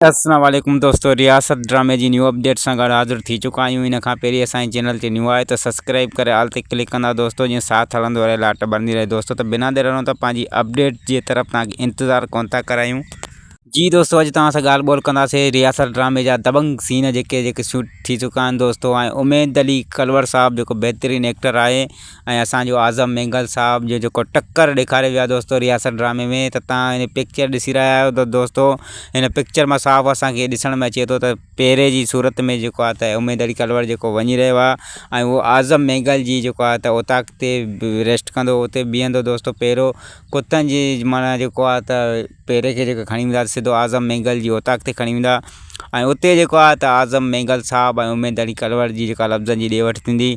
السلام عليڪم دوستو رياست ڊرامي جي نيو اپڊيٽ سان گڏ حاضر ٿي چڪا آهيون ان کان پهرين اسان جي چينل تي نيو آهي ته سبسڪرائب ڪري آل تي ڪلڪ ڪندا دوستو جيئن ساٿ هلندو رهي لاٽ ٻرندي رهي دوستو ته بنا دير ته پنهنجي اپڊيٽ جي طرف توهان کي انتظار ڪون ٿا ڪرايون. جي دوستو اڄ توهان سان ڳالهه ٻولهه ڪنداسين رياست ڊرامي جا دبنگ سين جيڪي جيڪي شوٽ ٿي چڪا آهن دوستو ۽ اميد علي ڪلوڙ صاحب جيڪو بهترين ايڪٽر آهي ۽ اسان جو اعظم مينگل صاحب جو جيڪو ٽڪر ڏيکاريو ويو آهي دوستو رياست ڊرامي ۾ ته تان هن پڪچر ڏسي رهيا آهيو ته دوستو هن پڪچر مان صاف اسان کي ڏسڻ ۾ اچي ٿو ته پهري جي صورت ۾ جيڪو آهي ته اميد علي ڪلوڙ جيڪو وڃي رهيو آهي ۽ اهو اعظم مينگل جي جيڪو آهي ته اوطاق تي ريسٽ ڪندو اتي بيهندو دوستو پهرو ڪتن جي معنيٰ جيڪو آهي ته پهري کي جيڪو کڻي ويندا سڌو اعظم مينگل جي اوطاق تي کڻي ويندا ۽ اتي جيڪو آهي ته اعظم مينگل صاحب ۽ اميد علي ڪلوڙ جي جيڪا لفظن جي ڏي وٺ ٿيندي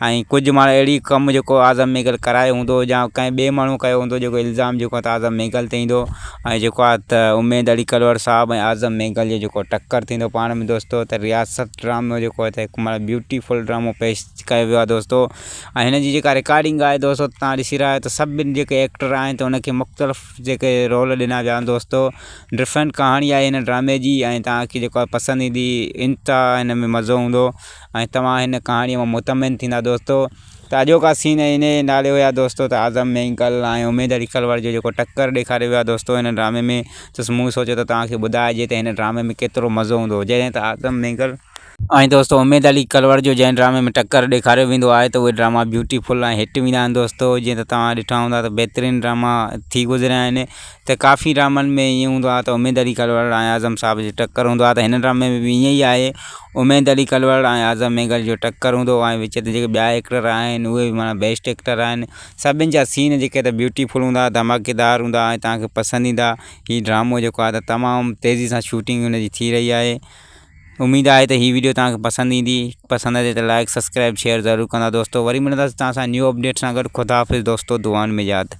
۽ ڪجهه ماڻهو اهڙي ڪم جيڪو اعظم مينگل ڪرايو هوندو يا ڪنهن ٻئي ماڻهو ڪيو هوندو جيڪو الزام جيڪو آهي ته اعظم مينگل تي ايندو ۽ جيڪو آهي ته اميد علي ڪلوڙ صاحب ۽ اعظم مينگل جو جيڪو ٽڪر ٿيندو پاڻ ۾ دوستو ته رياست ڊرامو جيڪو آهي ته هڪ معنيٰ بيوٽيفل ڊرامو پيش ڪيو ويو آهي دوستو ۽ هن جي جيڪا رڪارڊنگ آهي دوستو تان ڏسي رهيا آهيو ته سڀني جيڪي ايڪٽر آهن ته ان کي مختلف جيڪي رول ڏنا ويا آهن دوستو ڊفرنٽ ڪهاڻي آهي هن ڊرامي جي ۽ توهان کي جيڪو آهي پسند ايندي انتها هن ۾ مزو هوندو ۽ توهان هن ڪهاڻي مان مطمئن ٿيندا دوستو ته اڄوڪا سين ان جي نالي هيا دوستو ته اعظم مينگل ۽ اميد علي ڪلوڙ جو جيڪو ٽڪر ڏيکاريو ويو آهي دوستو هن ڊرامي ۾ ته مون سوچيو ته توهان کي ٻڌائجي ته هن ڊرامي ۾ ڪيترو مزو هوندو جڏهن ته اعظم مينگل ۽ دوستو اميد علي ڪلوڙ جو جنهن ڊرامي ۾ ٽڪر ڏيکاريو ويندو آهي ته اهي ڊراما بيوٽيفل ۽ هٽ ويندا آهن دوستو جيئن ته توهان ڏٺا هوندا ته بهترين ڊراما ٿي گذريا آهن ته ڪافي ڊرامن ۾ ائين هوندو آهي ته اميد علي ڪلوڙ ۽ اعظم صاحب جو ٽڪر هوندو آهي ته هن ڊرامي ۾ به ائين ئي آهي اميد علي ڪلوڙ ۽ اعظم مينگل جو ٽڪر هوندو ۽ وچ تي جيڪي ٻيا ايڪٽر آهن اهي به معنيٰ بيسٽ ايڪٽر آهن سڀني جا سين جيڪي ته بيوٽيفل هوندا ڌماڪيدار هوندا ۽ توهان کي پسند ايندا هي ڊرامو جيڪو آهي ته تمام تيزي سان شوٽنگ هن جي ٿي رهي آهي اميد آهي ته هي ويڊيو توهان کي پسند ايندي پسند اچي ته لائڪ سبسڪرائب شيئر ضرور ڪندا دوستو وري ملنداسين توهان سان نيو اپڊيٽ سان گڏ خدا حافظ دوستو دعائن ۾ ياد.